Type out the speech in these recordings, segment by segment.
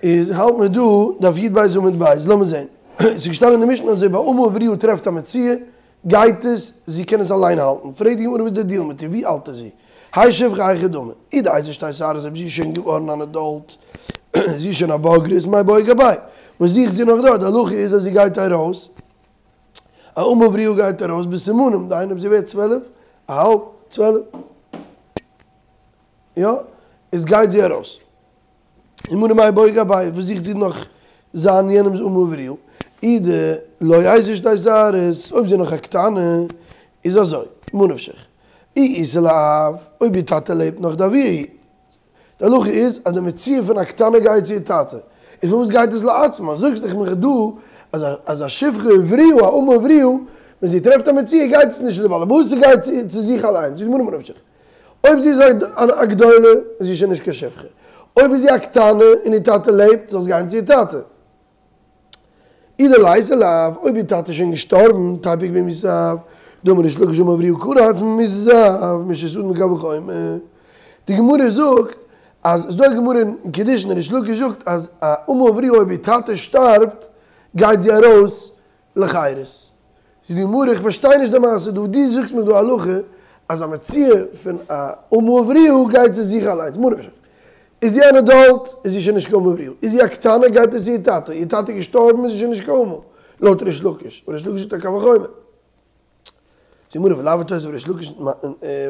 איז האלט מיר דא דף י"ב עמוד ב', לאמיר זען, ס'איז געשטאנען אין די משנה אז אויב א אמה עבריה טרעפט א מציאה, גייט עס, זי קען עס אליין האלטן, פרעגט די גמרא וואס איז די דיעל מיט איר, ווי אלט איז זי? האי שפחה היכי דמי, אי דאייתא שתי שערות אויב זי איז שוין געווארן אן עדאלט, זי איז שוין א בוגרת, מאי בעיא גביה, וואס זוכט זי נאך דארט, די הלכה איז אז זי גייט ארויס, א אמה עבריה גייט ארויס בסימנים, דהיינו אויב זי ווערט צוועלף, א האלב, צוועלף, יא, איז גייט זי ארויס. גמרא מאי בעיא גביה, וואס זוכט זי נאך זיין יענעמס אמה עבריה? אי דלא אייתא שתי שערות, אויב זי איז נאך א קטנה, איז אזוי, ממה נפשך, אי איתיה לאב, אויב איר טאטע לעבט נאך דאבוה היא. די הלכה איז אז די מציאה פון א קטנה גייט צו איר טאטע, איז פארוואס גייט עס לעצמה? זאגסט דאך מיך דא אז אז א שפחה עבריה, א אמה עבריה, ווען זי טרעפט א מציאה גייט עס נישט צו די בעל הבית, ס'גייט צו זיך אליינס, זאגט די גמרא ממה נפשך. אויב זי איז א גדולה איז זי שוין נישט קיין שפחה, אויב איז זי א קטנה און איר טאטע לעבט זאל עס גיין צו איר טאטע. אי דליתיה לאב, אויב איר טאטע איז שוין געשטארבן, תיפוק במיתת אב, דאמר ריש לקיש אמה עבריה קונה עצמה במיתת אב, מרשות אדון קל וחומר. די גמרא זאגט אז ס'איז דא א גמרא אין קידושין ריש לקיש זאגט אז א אמה עבריה אויב איר טאטע שטארבט גייט זי ארויס לחירות. זאגט די גמרא איך פארשטיי נישט די מעשה דא, דו זאגסט מיר דא א הלכה אז א מציאה פון א אמה עבריה גייט צו זיך אליינס, ממה נפשך, איז זי אן עדאלט איז זי שוין נישט קיין אמה עבריה, איז זי א קטנה גייט עס צו איר טאטע, איר טאטע איז געשטארבן איז זי שוין נישט קיין אמה, לויט ריש לקיש, ריש לקיש זאגט א קל וחומר. זאגט די גמרא ולאו אתותב ריש לקיש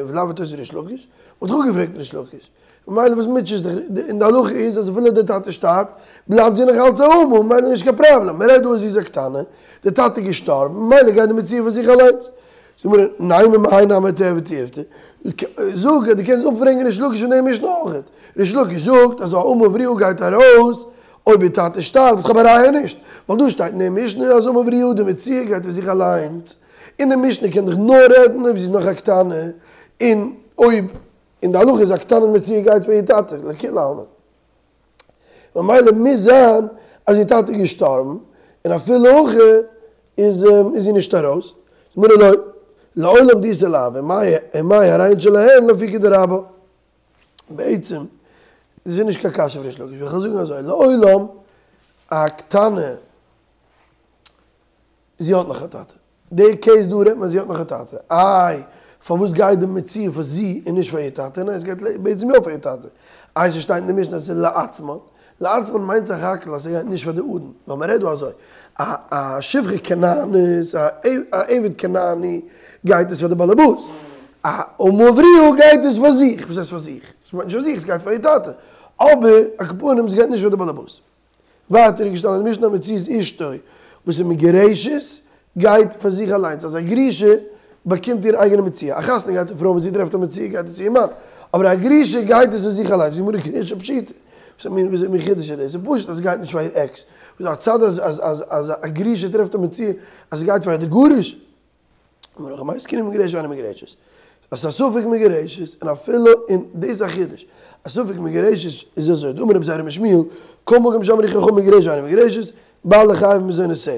ולאו אתותב ריש לקיש, מ'האט דאך אפגעפרעגט ריש לקיש, ממילא וואס מוטשעסט דיך, און די הלכה איז אז אפילו די טאטע שטארבט בלייבט זי נאך אלץ א אמה, ממילא נישט קיין פראבלעם, מ'רעדט דא אז זי איז א קטנה, די טאטע איז געשטארבן, ממילא גייט די מציאה פאר זיך אליינס. זאגט די גמרא, נימא מהאי נמי תיהוי תיובתא, זאג אז דו קענסט אפפרעגן ריש לקיש פון די משנה אויכעט, ריש לקיש זאגט אז א אמה עבריה גייט ארויס אויב איר טאטע שטארבט, כ'האב א ראיה נישט, ווייל דא שטייט אין די משנה אז אמה עבריה די מציאה גייט פאר זיך אליינס, און די משנה קען דאך נאר רעדן אויב זי איז נאך א קטנה, און אויב און די הלכה איז א קטנה מציאה גייט פאר איר טאטע, לכולי עלמא. ממילא מוז זיין אז איר טאטע איז געשטארבן, און אפילו הכי איז איז זי נישט ארויס. זאגט די גמרא לא, לעולם דאיתיה לאב, ומאי הרי הן שלהן לאפוקי דרבה. בעצם איז נישט קיין קשיא אויף ריש לקיש, איך וועל זאגן אזוי, לעולם א קטנה זי האט נאך א טאטע, די קעיס דא רעדט מען אז זי האט נאך א טאטע, איי פארוואס גייט די מציאה פאר זי און נישט פאר איר טאטע, ניין עס גייט בעצם יא פאר איר טאטע, איי ס'שטייט אין די משנה אז ס'איז לעצמה, לעצמה מיינט סך הכל אז ס'גייט נישט פאר די אדון, ווייל מ'רעדט דא אזוי, א א שפחה כנענית, א עבד כנעני גייט עס פאר די באלעבאס, א אמה עבריה גייט עס פאר זיך, וואס הייסט פאר זיך? ס'מיינט נישט פאר זיך, ס'גייט פאר איר טאטע, אבער על כל פנים ס'גייט נישט פאר די באלעבאס. ווייטער איז געשטאנען אין די משנה מציאת אשתו וואס איז מגורשת גייט פאר זיך אליינס, אז א גרושה באקומט איר אייגענע מציאה, א חתונה געהאטע פרוי ווען זי טרעפט א מציאה גייט עס צו איר מאן, אבער א גרושה גייט עס פאר זיך אליינס, די גמרא גרושה פשיטא, וואס מין וואס מין חידוש איז דאס? ס'איז פשוט אז ס'גייט נישט פאר איר עקס, וואס א צד אז אז אז אז א גרושה טרעפט א מציאה אז ס'גייט פאר די גרוש? גמרא הכא במאי עסקינן במגורשת ואינה מגורשת, אז ס'איז א ספק מגורשת און אפילו און דאס איז א חידוש, א ספק מגורשת איז אזוי, דאמר רבי זירא אמר שמואל, כל מקום שאמרו חכמים מגורשת ואינה מגורשת, בעלה חייב במזונותיה.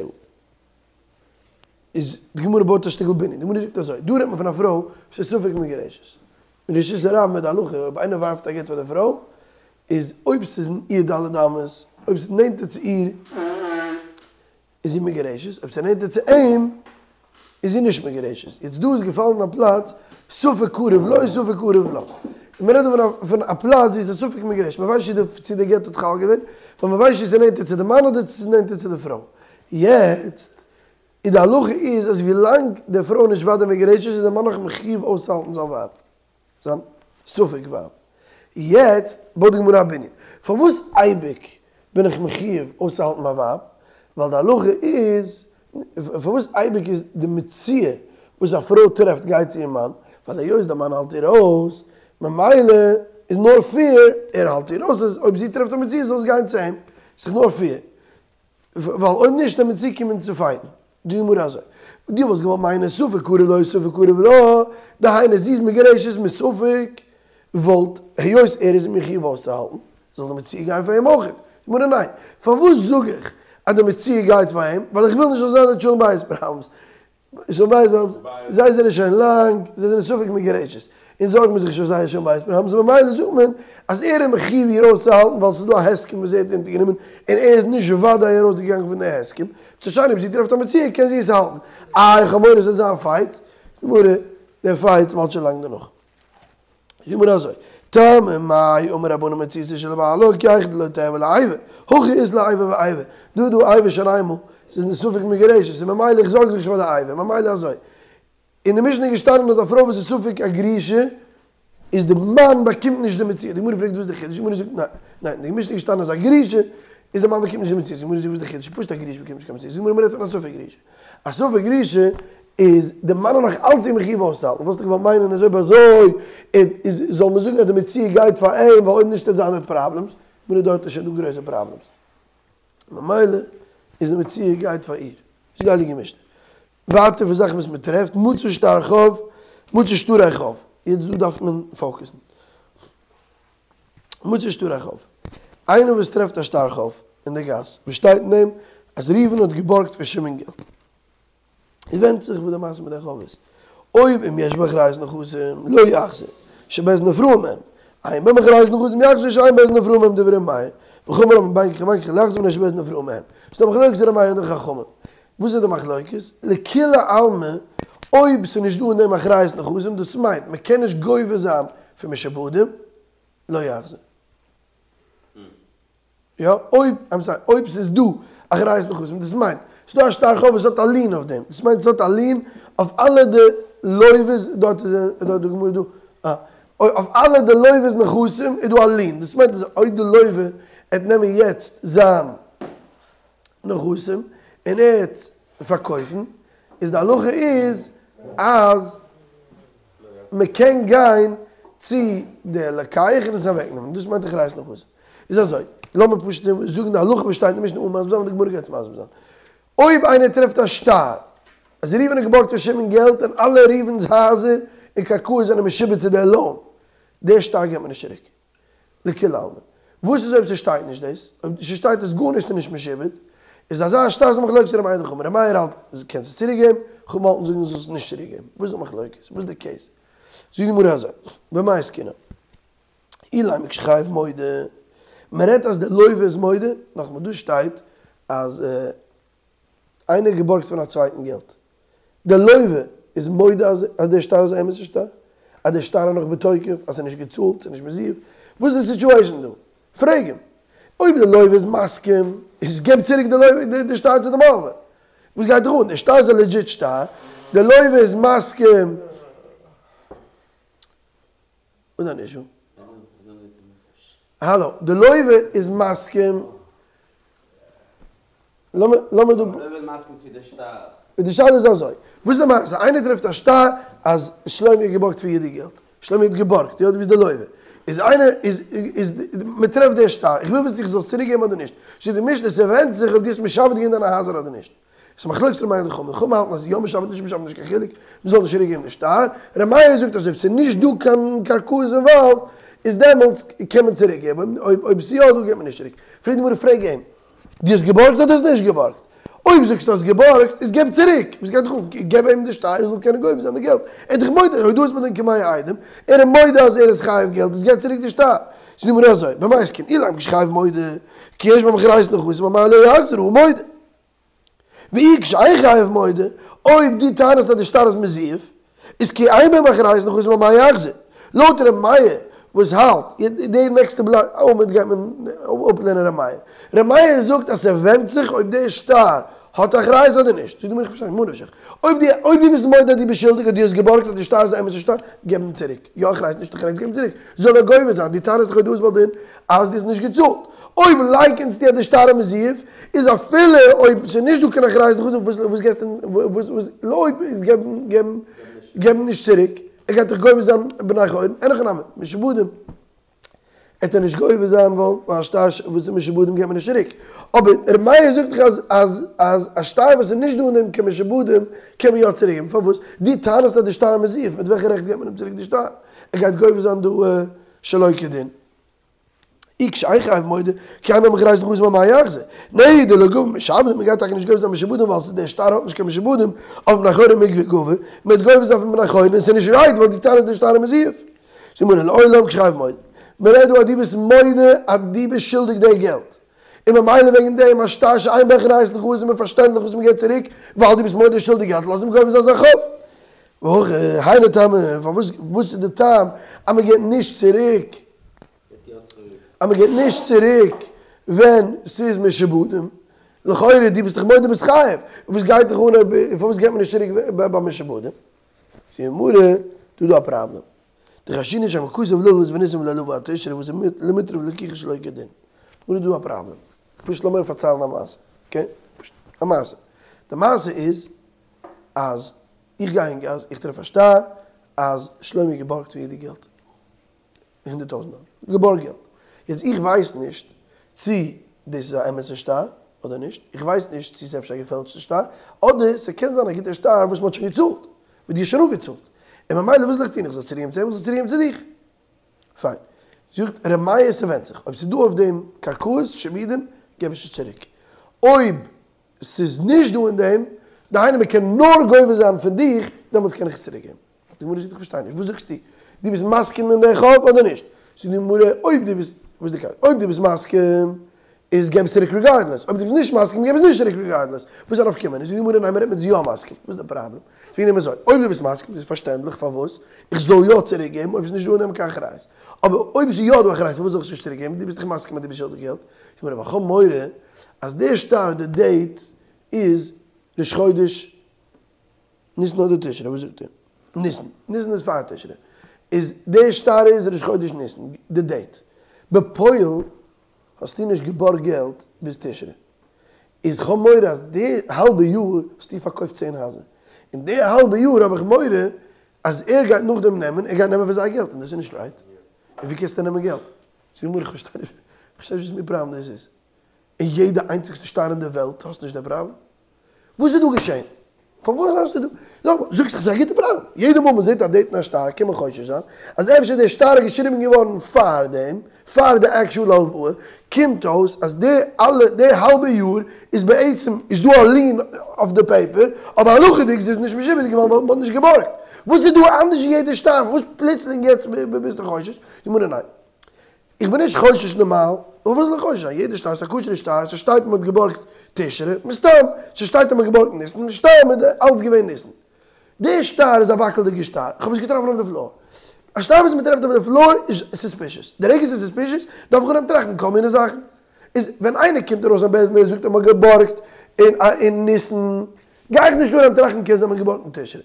איז די גמרא בויט א שטיקל בנין, די גמרא זאגט אזוי, דא רעדט מען פון א פרוי וואס איז ספק מגורשת, אין רשות הרבים איז די הלכה אויב איינער ווארפט א גט פאר די פרוי, איז אויב ס'איז אין איר ד' אמות, אויב ס'איז נענטער צו איר, איז זי מגורשת, אויב ס'איז נענטער צו אים, איז זי נישט מגורשת. יעצט דא איז געפאלן א פלאץ ספק קרוב לו ספק קרוב לה. און מ'רעדט דא פון א פלאץ ווי עס איז ספק מגורשת, מ'ווייסט נישט צו די גט האט חל געווען, ווייל מ'ווייסט נישט צו ס'איז נענטער צו די מאן אדער צו ס'איז נענטער צו די פרוי. יעצט איז די הלכה איז אז ווילאנג די פרוי איז נישט ודאי מגורשת איז די מאן נאך מחויב אויסצוהאלטן זיין ווייב. זיין ספק ווייב. יעצט בויט די גמרא א בנין. פארוואס אייביג בין איך מחויב אויסצוהאלטן מיין ווייב? ווייל די הלכה איז, פארוואס אייביג איז די מציאה וואס א פרוי טרעפט גייט צו איר מאן? ווייל היות די מאן האלט איר אויס, ממילא איז נאר פעיר, ער האלט איר אויס אז אויב זי טרעפט א מציאה זאל עס גיין צו אים, ס'איז נאר פעיר. ווייל אויב נישט וועט מען צוקומען צו פייטן. זאגט די גמרא אזוי, דו וואלסט געוואלט מיינען ספק קרוב לו ספק קרוב לה, דהיינו זי איז מגורשת מספק, וואלט היות ער איז מחויב אויסצוהאלטן, זאל די מציאה גיין פאר אים אויך. גמרא ניין, פארוואס זאג איך אז די מציאה גייט פאר אים, ווייל איך וויל נישט זאל זיין די שלום בית פראבלעמס, שלום בית פראבלעמס, זיי זענען שוין לאנג, זיי זענען ספק מגורשת. אונז זארגן מיר זיך נישט פאר זייער שלום בית פראבלעמס ממילא זאגט מען אז ער איז מחיוב איר אויסצוהאלטן ווייל ס'איז דא א הסכם וואס ער האט אונטערגענומען און ער איז נישט וודאי ארויסגעגאנגען פון די הסכם, מצד שני אויב זי טרעפט א מציאה קען זי עס האלטן. איי איך האב מורא ס'וועט זיין פייטס, זאגט די גמרא די פייטס מ'האלט שוין לאנג דערנאך. זאגט די גמרא אזוי, טעמא מאי אמור רבנן מציאתה של בעלה כי היכי דלא תיהוי לה איבה, הכא אית לה איבה ואיבה, דא איז דא איבה שוין איינמאל, ס'איז ספק מגורשת, און ממילא איך זארג זיך נישט פאר די איבה, ממילא אזוי. אין די משנה איז געשטאנען אז א פרוי וואס איז ספק א גרושה איז די מאן באקומט נישט די מציאה, די גמרא פרעגט וואס איז די חידוש, די גמרא זאגט ניין, ניין, אין די משנה איז געשטאנען אז א גרושה איז די מאן באקומט נישט די מציאה, די גמרא זאגט וואס איז די חידוש, פשוט א גרושה באקומט נישט קיין מציאה, זאגט די גמרא מ'רעדט פון א ספק גרושה, א ספק גרושה איז די מאן איז נאך אלץ איר מחיוב אויסצוהאלטן, וואלסטו געוואלט מיינען אז אויב אזוי איז זאל מען זאגן אז די מציאה גייט פאר אים ווייל אויב נישט וועט זיין דארט פראבלעמס, גמרא דארט איז שוין דא גרויסע פראבלעמס, ממילא איז די מציאה גייט פאר איר, זאגט די הייליגע משנה. ווייטער פון זאכן וואס מען טרעפט, מצא שטר חוב, מצא שטרי חוב, יעצט דא דארף מען פאוקעסן, מצא שטרי חוב, איינער וואס טרעפט א שטר חוב אין די גאס, וואס שטייט אין דעם אז ראובן האט געבארגט פון שמעון געלט, עס ווענדט זיך וואס די מעשה מיט די חוב איז, אויב אם יש בו אחריות נכסים לא יחזיר, שבית דין נפרעין מהם, אין בו אחריות נכסים יחזיר שאין בית דין נפרעין מהם דברי ר' מאיר, וחכמים אומרים בין כך ובין כך לא יחזיר מפני שבית דין נפרעין מהם, ס'דא מחלוקת ר' מאיר און די חכמים. וואס איז די מחלוקת? לכולי עלמא אויב ס'איז נישט דא אין דעם אחריות נכסים, דאס מיינט מען קען נישט גובה זיין פון משועבדים, לא יחזיר. יא, אויב, איים סארי, אויב ס'איז דא אחריות נכסים, דאס מיינט ס'איז דא א שטר חוב וואס האט א לין אויף דעם, דאס מיינט ס'האט א לין אויף אלע די לוות, דארט איז דארט די גמרא דא, אה, אויף אלע די לוה'ס נכסים איז דא א לין, דאס מיינט אז אויב די לוה עט נעמען יעצט זיין נכסים און ער עט פארקויפן, איז די הלכה איז אז מען קען גיין צו די לוקח און עס אוועק נעמען, דאס מיינט אחריות נכסים. איז אזוי, לאמיר פשוט זאגן די הלכה וואס שטייט אין משנה אן מסביר זיין, די גמרא גייט עס מסביר זיין. אויב איינער טרעפט א שטר אז ראובן האט געבארגט פון שמעון געלט און אלע ראובן'ס הייזער און קרקעות זענען משועבד צו די לאון, די שטר געבט מען נישט צוריק. לכולי עלמא. וואס איז אויב ס'שטייט נישט דאס? אויב ס'שטייט אז גארנישט איז נישט משועבד, איז אזא שטר איז א מחלוקת ר' מאיר און חכמים. ר' מאיר האלט אז קענסט עס צוריק געבן, חכמים האלטן זאגן זאלסט עס נישט צוריק געבן. וואס איז די מחלוקת? וואס איז די קעיס? זאגט די גמרא אזוי, במאי עסקינן? אילימא כשחייב מודה, מ'רעדט אז די לוה איז מודה, נאכאמאל דא שטייט אז איינער האט געבארגט פון א צווייטן געלט, דער לוה איז מודה אז דער שטר איז א אמת'ע שטר, אז דער שטר איז נאך בתוקף, אז ס'איז נישט געצאלט, ס'איז נישט מזויף, וואס איז די סיטואשען דא? פרעג אים. אויב דער לוה איז מסכים, איז געב צוריק די לוה די שטר צו די מלווה. וואס גייט דיך אן? דער שטר איז א לעדזשיט שטר, דער לוה איז מסכים. וואס איז דיין אישו? האלא, די לוה איז מסכים. לאמיר לאמיר דא. די לוה איז מסכים צו די שטר. די שאלה איז אזוי, וואס איז די מעשה? איינער טרעפט א שטר אז שלומי האט געבארגט פון יודי געלט, שלומי האט געבארגט, יא דו ביסט די לוה, איז איינער איז איז מען טרעפט די שטר, איך וויל וויסן איך זאל עס צוריק געבן אדער נישט, זאגט די משנה ס'ווענדט זיך אויב דו האסט משעבד געווען דיינע הייזער אדער נישט. עס איז מחלוקת ר' מאיר און חכמים, חכמים האלטן אז יא משעבד נישט משעבד נישט קיין חילוק, מען זאל נישט צוריק געבן די שטר, ר' מאיר זאגט אז אויב ס'איז נישט דא קיין קרקעות אינוואלווד איז דעמאלטס קען מען צוריק געבן, אויב אויב ס'איז יא דא געבט מען נישט צוריק. פרעגט די גמרא פרעג אים, דו האסט געבארגט אדער האסט נישט געבארגט? אויב זאגסטו האסט געבארגט איז געב צוריק, וואס גייט דיך אן, געב אים די שטר ער זאל קענען גובה זיין די געלט, ער איז דאך מודה, הודאת בית דין כמאה עדים, ער איז מודה אז ער איז חייב געלט איז געב צוריק די שטר. זאגט די גמרא אזוי, במאי עסקינן, אילימא כשחייב מודה, כי יש בהם אחריות נכסים אמאי לא יחזיר הא מודה. ואי כשאין חייב מודה, אויב דו טענה'סט אז די שטר איז מזויף, איז כי אין בהם אחריות נכסים אמאי יחזיר. לויט ר' מאיר וואס האלט, די נעקסטע בלאט עמוד גייט מען אפלערנען ר' מאיר. ר' מאיר זאגט אז ס'ווענדט זיך אויב די שטר האט אחריות אדער נישט. זאגט די גמרא איך פארשטיי נישט, ממה נפשך? אויב דו אויב דו ביסט מודה אז דו ביסט שולדיג אז דו האסט געבארגט אז די שטר איז א אמת'ע שטר, געב אים צוריק. יא אחריות נישט אחריות געב אים צוריק. זאל ער גובה זיין, דו טענה'סט דאך הודאת בעל דין אז דו האסט נישט געצאלט. אויב לייקענסטו אז די שטר איז מזויף, איז אפילו אויב ס'איז נישט דא קיין אחריות נכסים וואס וואס געסטו וואס וואס אויב איז געבן געבן געבן נישט צוריק, ער גייט דאך גובה זיין בני חורין, אין הכי נמי, משועבדים עט ער נישט גובה זיין ווייל א שטר וואס איז משועבדים געבט מען נישט צוריק, אבער ר' מאיר זאגט דאך אז אז אז א שטר וואס איז נישט דא אין דעם קיין משועבדים קען מען יא צוריק געבן, פארוואס? דו טענה'סט אז די שטר איז מזויף, מיט וועלכע רעכט געבט מען אים צוריק די שטר? ער גייט גובה זיין דא שלא כדין. אי כשאין חייב מודה, כי אין בהם אחריות נכסים אמאי יחזיר. נהי דלא גבי משועבדים, מען גייט טאקע נישט גובה זיין משועבדים ווייל ס'איז דער שטר האט נישט קיין משועבדים, אבער בני חורין מיגבי גבי, מען וועט גובה זיין פון בני חורין און ס'איז נישט רייט ווייל דו טענה'סט דער שטר איז מזויף. זאגט די גמרא לעולם כשחייב מודה. מען רעדט דא אז דו ביסט מודה אז דו ביסט שולדיג די געלט. און ממילא וועגן דעם א שטר שאין בו אחריות נכסים איז פארשטענדליך וואס מען געבט צוריק, ווייל דו ביסט מודה שולדיג געלט לאז אים גובה זיין זיין חוב. והכא היינו טעמא, פארוואס וואס איז די טעם אז מען געבט נישט צוריק אז מען געבט נישט צוריק ווען ס'איז משועבדים, לכאורה דו ביסט דאך מודה ביסט חייב, וואס גייט דיך אן אויב פארוואס געבט מען נישט צוריק ביי משועבדים? זאגט די גמרא, דא איז דא א פראבלעם, דחיישינן שמא כתב ללוות בניסן ולא לוה עד תשרי ואתי למיטרף לקיחה שלא כדין, דא איז דא א פראבלעם, פשוט לאמיר פארציילן א מעשה, אקעי? פשוט א מעשה, די מעשה איז אז איך גיי אין גאס איך טרעף א שטר אז שלומי האט געבארגט פון יהודה געלט, הונדערט טויזנט דאלער, געבארגט געלט, יעצט איך ווייס נישט צי דאס איז א אמת'ע שטר אדער נישט, איך ווייס נישט צי ס'איז אפשר א געפעלטשטע שטר, אדער ס'קען זיין א גוטע שטר וואס מ'האט שוין געצאלט, מ'האט דיר שוין אפגעצאלט, און ממילא וואס זאל איך טון, איך זאל עס צוריקגעבן צו אים, איך זאל עס צוריקגעבן צו דיך? פיין. זאגט ר' מאיר ס'ווענדט זיך, אויב ס'איז דא אויף דעם קרקעות שעבודים, געב איך עס צוריק, אויב ס'איז נישט דא אין דעם, דהיינו מ'קען נאר גובה זיין פון דיך, דעמאלטס קען איך עס צוריק געבן. די גמרא זאגט איך פארשטיי נישט, וואס זאגסטו? דו ביסט מסכים אין די חוב אדער נישט? זאגט די גמרא, אויב דו ביסט, וואס די קשיא? אויב דו ביסט מסכים, איז געב עס צוריק ריגארדלעס, אויב דו ביסט נישט מסכים געב עס נישט צוריק ריגארדלעס, וואס איז א נפקא מינה? זאגט די גמרא ניין מ'רעדט מ'איז יא מסכים, וואס איז די פראבלעם? זאגט די גמרא אזוי, אויב דו ביסט מסכים איז פארשטענדליך פארוואס איך זאל יא צוריק געבן אויב עס איז נישט דא אין דעם קיין אחריות, אבער אויב עס איז יא דא אחריות פארוואס זאל איך עס נישט צוריק געבן, דו ביסט דאך מסכים אז דו ביסט שולדיג געלט, זאגט די גמרא ווייל כ'האב מורא אז דער שטר די דעיט איז ראש חודש ניסן אדער תשרי וואס זאגט איר? ניסן, ניסן איז פאר תשרי, איז די שטר איז ראש חודש ניסן די דעיט, בפועל האסטו נישט געבארגט געלט ביז תשרי, איז כ'האב מורא אז די האלבע יאר האסטו פארקויפט צען הייזער, און די האלבע יאר האב איך מורא אז ער גייט נאכדעם נעמען, ער גייט נעמען פון זיי געלט און דאס איז נישט רייט, און ווי קענסטו נעמען געלט? זאגט די גמרא איך פארשטיי נישט, איך פארשטיי נישט וואס מין פראבלעם דאס איז, אין יעדע איינציגסטע שטר אין די וועלט האסטו נישט די פראבלעם? וואס איז דא געשען? פארוואס האסטו דא? נאכאמאל, זאגסט דאך ס'איז א גוטע פראבלעם. יעדע מאל מ'זעט א דעיט אין א שטר קען מען חושש זיין אז אפשר דער שטר איז געשריבן געווארן פאר דעם, פאר די עקשועל הלוואה, קומט אויס אז די אלע, די האלבע יאר איז בעצם איז דא א לין אויף די פעיפער, אבער הלכה'דיג איז עס נישט משועבד געווארן ווייל מ'האט נישט געבארגט. וואס איז דא אנדערש ווי יעדע שטר? פארוואס פלוצלינג יעצט ביסטו חושש? די גמרא ניין. איך בין נישט חושש נארמאל, אבער וואס זאל איך חושש זיין? יעדע שטר איז א כשר'ע שטר, ס'שטייט מ'האט געבארגט תשרי, מסתם, ס'שטייט אז מ'האט געבארגט ניסן, מסתם איז אלץ געווען ניסן. די שטר איז א וואקלדיגע שטר, איך האב עס געטראפן אויף די פלאר. א שטר וואס מ'טרעפט אויף די פלאר איז סוספישעס. די רגע ס'איז סוספישעס דארף איך אנהייבן טראכטן כל מיני זאכן. איז ווען איינער קומט ארויס אין בית דין און ער זאגט אז מ'האט געבארגט אין ניסן, גיי איך נישט אנהייבן טראכטן קען זיין מ'האט געבארגט אין תשרי.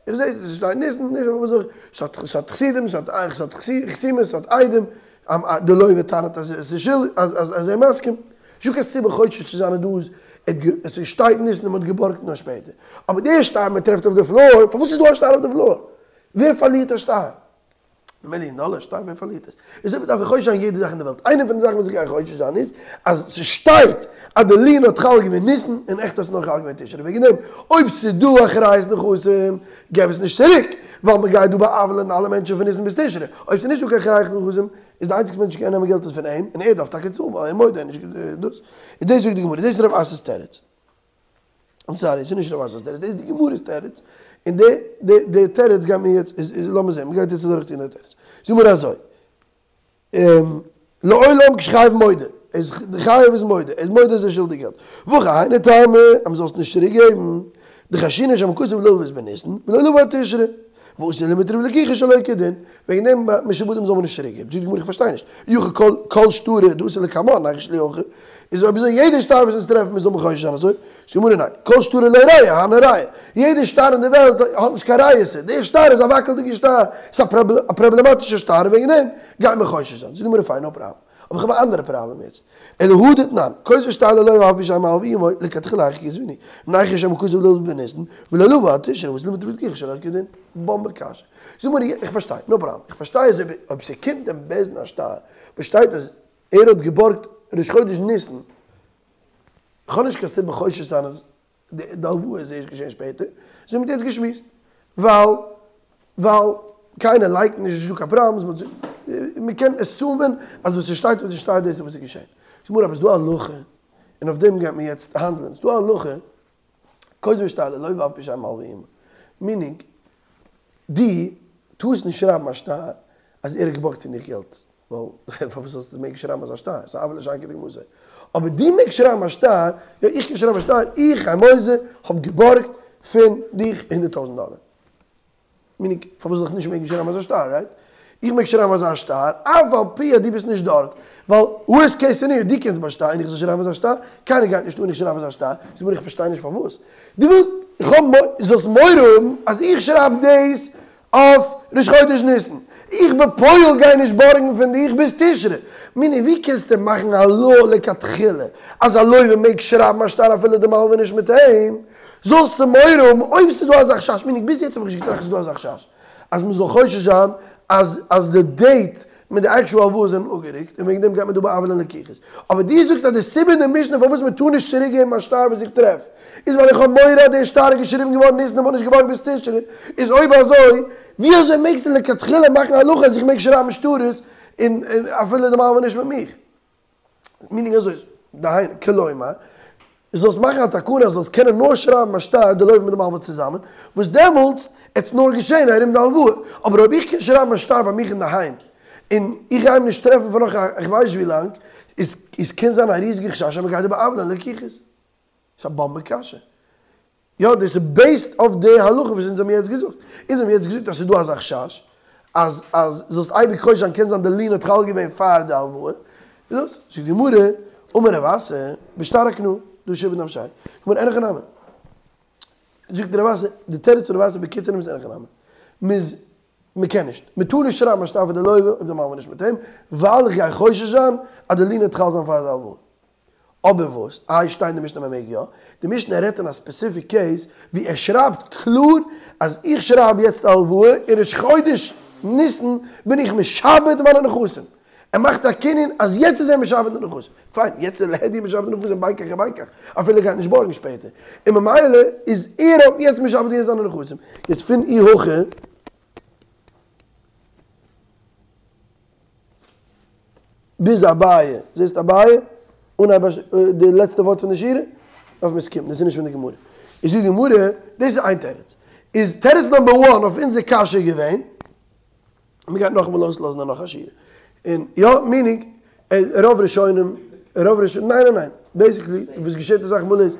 איך זע עס שטייט ניסן, נישט וואס זאג איך, ס'האט ס'האט חסידים, ס'האט ס'האט חתימות, ס'האט עדים, די לוה טענה'ט אז עס איז שולדיג, אז אז אז ער איז מסכים. נישטא קיין סיבה חושש צו זיין אז דא איז עס שטייט ניסן און מ'האט געבארגט נאר שפעטער. אבער די שטר מ'טרעפט אויף די פלאר, פארוואס איז דא א שטר אויף די פלאר? ווער פארלירט א שטר? מיליאן דאלער שטר ווער פארלירט עס? איז אויב דארף איך חושש זיין יעדע זאך אין די וועלט, איינע פון די זאכן וואס איך גיי חושש זיין איז אז ס'שטייט אז די לין האט חל געווען ניסן און עכט האט עס נאר חל געווען תשרי, וועגן דעם אויב ס'איז דא אחריות נכסים געב עס נישט צוריק ווייל מ'גייט דא בא'עוולה'ן אלע מענטשן פון ניסן ביז תשרי, אויב ס'איז נישט דא קיין אחריות נכסים איז די איינציגסטע מענטש וואס קען נעמען געלט איז פון אים און ער דארף טאקע צאלן ווייל ער מודה נישט דאס איז דאס זאגט די גמרא דאס איז רב אסי'ס תירוץ. איים סארי, ס'איז נישט רב אסי'ס תירוץ, דאס איז די גמרא'ס תירוץ, און די די די תירוץ גייט מיר יעצט, איז איז לאמיר זעהן, מ'גייט יעצט אדורך טון די תירוץ. זאג מיר אזוי, לעולם כשחייב מודה, איז די חייב איז מודה, ער איז מודה אז ער איז שולדיג געלט, והכא היינו טעמא, אז מ'זאל עס נישט צוריק געבן, דחיישינן שמא כתב ללוות בניסן, ולא לוה עד תשרי. ואתי למיטרף לקיחה שלא כדין, וועגן דעם משועבדים זאל מען נישט צוריק געבן, זאגט די גמרא איך פארשטיי נישט, אי הכי כל כל שטרא דאתא לקמן ניחוש להו הכי, איז אויב אזוי יעדע שטר וואס אונז טרעפן מיר זאל מען חושש זיין אזוי, זאגט די גמרא ניין, כל שטרא לא ראי הני ראי, יעדע שטר אין די וועלט האט נישט קיין ריעותא, דער שטר איז א וואקלדיגע שטר, ס'איז א פראבלעמאטישע שטר און וועגן דעם גייט מען חושש זיין, זאגט די גמרא פיין נאו פראבלעם. אבער איך האב א אנדערע פראבלעם יעצט. אלא הא דתנן, כותב שטר ללוה אף על פי שאין מלוה עמו, לכתחילה היכי כתבינהו, ניחוש שמא כתב ללוות בניסן, ולא לוה עד תשרי, ואתי למיטרף לקיחה שלא כדין. באמבע קשיא. זאג מיר, איך פארשטיי, נאו פראבלעם, איך פארשטיי אז אויב אויב ס'קומט אין בית דין א שטר וואס שטייט אז ער האט געבארגט ראש חודש ניסן, איך האב נישט קיין סיבה חושש זיין אז די הלוואה איז ערשט געשען שפעטער, אזוי מ'האט יעצט געשמועסט, ווייל ווייל קיינער לייקנט נישט, נישטא קיין פראבלעמס, מ'קען עסומען אז וואס ס'שטייט אויף די שטר דאס איז וואס איז געשען. זאג מיר אבער ס'דא א הלכה, און אויף דעם גייט מען יעצט האנדלען, ס'דא א הלכה, כותב שטר ללוה אף על פי שאין מלוה עמו, מינינג, דו. טארסט נישט שרייבן א שטר אז ער האט געבארגט פון דיך געלט, ווייל פארוואס זאלסטו מעגן שרייבן אזא שטר, ס'איז עוולה שאין כדוגמתו. אבער דו מעגסט שרייבן א שטר, יא איך קען שרייבן א שטר, איך חיים עוזר האב געבארגט פון דיך הונדערט טויזנט דאלער. מיינינג, פארוואס זאל איך נישט מעגן שרייבן אזא שטר, רייט? איך מעג שרייבן אזא שטר, אף על פי אז דו ביסט נישט דארט, ווייל ווארסט קעיס סענעריאו, דו קענסט באשטיין איך זאל שרייבן אזא שטר, קיינער גייט נישט אן איך שרייב אזא שטר, זאג מיר איך פארשטיי נישט פארוואס דו ווילסט, איך האב מורא, זאלסט מורא האבן אז איך שרייב דאס אויף ראש חודש ניסן, איך בפועל גיי נישט בארגן פון דיך ביז תשרי, מיינינג ווי קענסטו מאכן א לאו לכתחילה אז א לוה מעג שרייבן א שטר אפילו די מלווה נישט מיט אים, זאלסטו מורא האבן אויב ס'איז דא אזא חשש, מיינינג ביז יעצט האב איך נישט געטראכט ס'איז דא אזא חשש, אז מ'זאל חושש זיין אז אז די דעיט מיט די עקשועל הלוואה זענען אפגערוקט און וועגן דעם גייט מען דא בא'עוול'ען לקוחות. אבער דו זאגסט אז די סיבה אין די משנה פארוואס מ'טאר נישט צוריק געבן א שטר וואס איך טרעף איז ווייל איך האב מורא אז דער שטר איז געשריבן געווארן ניסן און מ'האט נישט געבארגט ביז תשרי, איז אויב אזוי ווי אזוי מעגסטו לכתחילה מאכן א הלכה אז איך מעג שרייבן שטרות און אפילו די מלווה נישט מיט מיך? מינינג אזוי, דהיינו, כלומר, זאלסט מאכן א תקנה אז זאלסט קענען נאר שרייבן א שטר די לוה מיט די מלווה צוזאמען, וואס דעמאלטס עט נאר געשען ארום די הלוואה, אבער אויב איך קען שרייבן א שטר ביי מיך אינדערהיים, און איך גיי אים נישט טרעפן פאר נאך איך ווייס ווי לאנג, איז איז קען זיין א ריזיגע חשש אז מ'גייט דא בא'עוול'ען לקוחות. ס'איז א באמבע קשיא. יא, דאס איז בעיסד אויף די הלכה וואס אונז האבן יעצט געזאגט. אונז האבן יעצט געזאגט אז ס'איז דא אזא חשש, אז אז זאלסט אייביג חושש זיין קען זיין די לין האט חל געווען פאר די הלוואה. זאגט די גמרא, אמר רב אסי, בשטר הכנעה, דהא שעביד נפשיה. גמרא אין הכי נמי. זאגט רב אסי, די תירוץ פון רב אסי בקיצור איז אין הכי נמי. מ'איז, מ'קען נישט. מ'טאר נישט שרייבן א שטר פאר די לוה אויב די מלווה נישט מיט אים, ווייל איך גיי חושש זיין אז די לין וועט חל זיין פאר די הלוואה. אבער וואס? איי שטייט אין די משנה מען מעג יא? די משנה רעדט אין א ספעסיפיק קעיס ווי ער שרייבט קלאר אז איך שרייב יעצט א הלוואה און ראש חודש ניסן בין איך משעבד מיינע נכסים. ער מאכט א קנין אז יעצט איז ער משעבד די נכסים. פיין, יעצט איז להדיא משעבד די נכסים בין כך ובין כך, אפילו ער גייט נישט בארגן שפעטער. און ממילא איז ער האט יעצט משעבד געווען זיינע נכסים. יעצט פון אי הכי. ביז אביי, זעסט אביי? אנהייב די לעצטע ווארט פון די שורה, דארף מען סקיפן, דאס איז נישט פון די גמרא. איז זאגט די גמרא, דאס איז איין תירוץ. איז תירוץ נאמבער וואן אויף אונזער קשיא געווען, מען גייט נאכאמאל אויסלאזן נאך א שורה. און יא, מינינג, רוב ראשונים, רוב ראשונים, ניין ניין ניין, בעיסיקלי וואס געשעט אסאך מאל איז,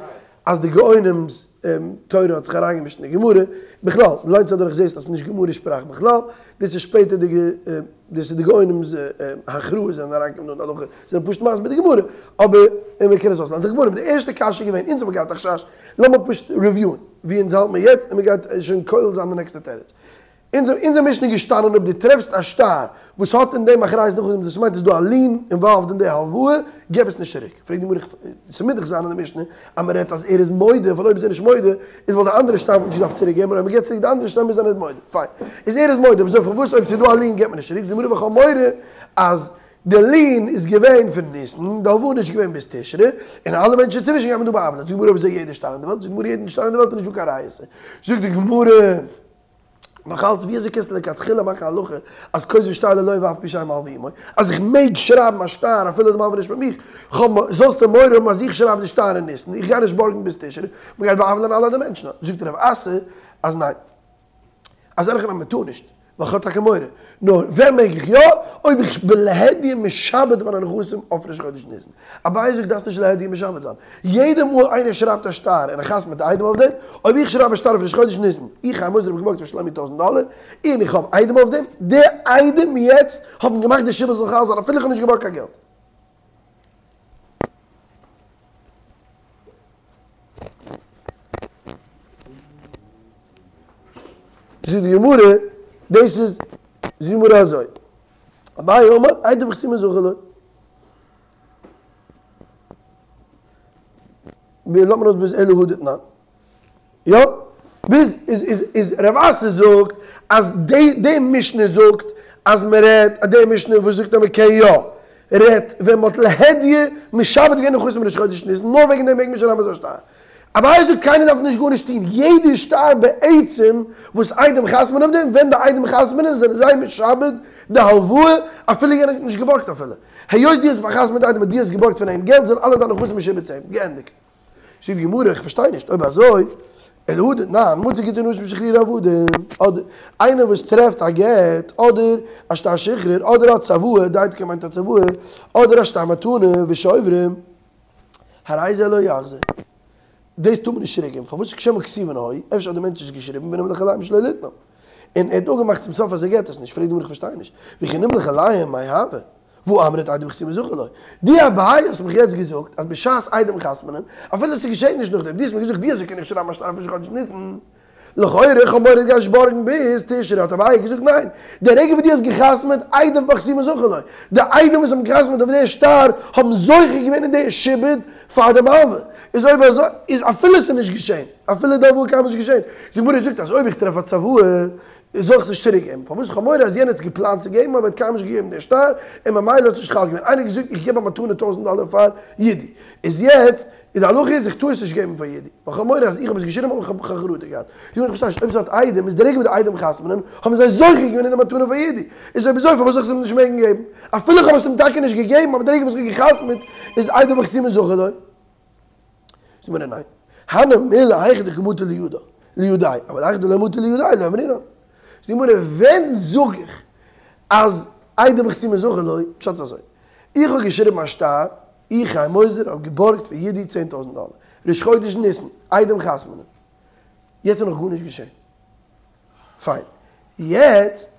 אז די גאונים'ס תורה האט זיך אריינגעמישט אין די גמרא, בכלל, דו ליינסט אדורך זעסט אז ס'איז נישט גמרא שפראך בכלל, דאס איז שפעטערדיגע, דאס איז די גאונים'ס הכרעות זענען אריינגעקומען אין הלכה, זענען פשוט מסביר די גמרא, אבער מען קען עס אויסלערנען. די גמרא, די ערשטע קשיא איז געווען, אונז האבן געהאט א חשש, לאמיר פשוט ריוויוען ווי אונז האלט מיר יעצט און מען גייט שוין כולל זיין די נעקסטע תירוץ. אונזער משנה איז געשטאנען אויב דו טרעפסט א שטר וואס האט אין דעם אחריות נכסים דאס מיינט איז דא א לין אינוואלווד אין די הלוואה, געב עס נישט צוריק. פרעגט די גמרא, ס'מוז דאך זיין אין די משנה אז מען רעדט אז ער איז מודה, ווייל אויב איז ער נישט מודה איז וואלט די אנדערע שטר נישט געדארפט צוריק געבן, און אויב מען געבט צוריק די אנדערע שטר מוז זיין ער איז מודה. פיין, איז ער איז מודה, אבער פארוואס אויב ס'איז דא א לין געבט מען נישט צוריק? זאגט די גמרא ווייל כ'האב מורא אז די לין איז געווען פון ניסן, די הלוואה איז נישט געווען ביז תשרי, און אלע מענטשן צווישן גייט מען דא בא'עוול'ען. זאגט די גמרא אויב אזוי יעדע שטר אין די וועלט, זאגט די גמרא יעדן שטר אין די וועלט איז נישטא קיין ריעותא. זאגט די גמרא. נאך אלץ ווי אזוי קענסטו לכתחילה מאכן א הלכה אז כותבין שטר ללוה ואף על פי שאין מלווה עמו, אז איך מעג שרייבן א שטר אפילו די מלווה נישט מיט מיך, כ'האב זאלסטו מורא האבן אז איך שרייב די שטר אין ניסן, איך גיי נישט בארגן ביז תשרי, מ'גייט בא'עוול'ען אלע די מענטשן, זאגט רב אסי אז ניין, אז אין הכי נמי מ'טאר נישט, ווייל כ'האב טאקע מורא. נאר ווען מעג איך יא? אויב איך בין להדיא משעבד מיינע נכסים אויף ראש חודש ניסן. אביי זאגט דארפסט נישט להדיא משעבד זיין. יעדע מאל איינער שרייבט א שטר און ער חתמ'עט עדים אויף דעם, אויב איך שרייב א שטר אויף ראש חודש ניסן, איך חיים עוזר האב געבארגט פון שלומי טויזענט דאלער, און איך האב עדים אויף דעם, די עדים יעצט האבן געמאכט די שעבוד זאל חל זיין אפילו איך האב נישט געבארגט קיין געלט. זאגט די גמרא, דאס איז, זאגט די גמרא אזוי, אביי אמר, עדיו וחתימה זכו לו. מיר לאזט מען אויס ביז אלא הא דתנן. יא? ביז איז איז איז רב אסי זאגט אז די די משנה זאגט אז מען רעדט אז די משנה וואס זאגט אז מען קען יא רעדט ווען מען האט להדיא משעבד געווען נכסים ראש חודש ניסן נאר וועגן דעם מעג מען שרייבן אזא שטר. אביי זאגט קיינער דארף נישט גארנישט טון יעדע שטר בעצם וואס עדים חתמ'ן אויף דעם ווען די עדים חתמ'נען זענען זיי משעבד די הלוואה אפילו יענער האט נישט געבארגט אפילו היות דו האסט פארחתמ'ט די עדים אז דו האסט געבארגט פון אים געלט זענען אלע דיינע נכסים משועבד צו אים. געענדיגט. זאגט די גמרא, איך פארשטיי נישט, אויב אזוי. אלא הא דתנן, מצא גיטי נשים ושחרורי עבדים, אדער איינער וואס טרעפט א גט, אדער א שטר שחרור, אדער א צוואה, דייתיקה מיינט א צוואה, אדער א שטר מתנה ושוברים, הרי זה לא יחזיר. דאס טאר מען נישט צוריק געבן, פארוואס שמא כתובין היו, אפשר האט דער מענטש נישט געשריבן ונמלך עליהם שלא ליתנם, און ער האט אפגעמאכט צום סוף אז ער געט עס נישט, פרעגט די גמרא איך פארשטיי נישט, וכי נמלך עליהם מאי הוי? והא אמרת עדים בחתימה זכו לו? דו אביי האסט מיך יעצט געזאגט אז בשעת עדים חתמ'נען, אפילו ס'געשעט נישט נאכדעם, דו האסט מיר געזאגט ווי אזוי קען איך שרייבן א שטר אויף ראש חודש ניסן? לכאורה איך האב מורא דו גייסט בארגן ביז תשרי, האט אביי געזאגט ניין, די רגע וואס דו האסט געחתמ'עט עדים בחתימה זכו לו, די עדים וואס האבן געחתמ'עט אויף די שטר האבן זוכה געווען אין די שעבוד פאר די מלווה, איז אויב אזוי איז אפילו ס'איז נישט געשען, אפילו די הלוואה קיינמאל נישט געשען, די גמרא זאגט אז אויב איך טרעף א צוואה זאל איך עס נישט צוריק געבן, פארוואס איך האב מורא אז יענער האט עס געפלאנט צו געבן אבער האט קיינמאל נישט געגעבן די שטר און ממילא האט עס נישט חל געווען, איינער האט געזאגט איך געב א מתנה טויזענט דאלער פאר יודי, איז יעצט איז די הלכה איז איך טאר עס נישט געבן פאר יודי, ווייל כ'האב מורא אז איך האב עס געשריבן אבער כ'האב חרטה געהאט. זאג איך פארשטיי נישט, אויב עס האט עדים איז די רגע וואס די עדים חתמ'נען האבן זיי זוכה געווען אין די מתנה פאר יודי, איז אויב אזוי פארוואס זאל איך עס אים נישט מעגן געבן? אפילו איך האב עס אים טאקע נישט געגעבן אבער די רגע וואס איך האב געחתמ'ט איז עדים בחתימה זכו לו. זאגט מיר ניין, הני מילי היכא דקא מטו לידא לידיה, אבל היכא דלא מטו לידיה לא אמרינן. זאגט די גמרא ווען זאג איך אז עדים בחתימה זכו לו, פשט איז אזוי, איך האב געשריבן א שטר, איך חיים עוזר האב געבארגט פון יודי צען טויזנט דאלער, ראש חודש ניסן, עדים חתמ'נען, יעצט איז נאך גארנישט געשען, פיין, יעצט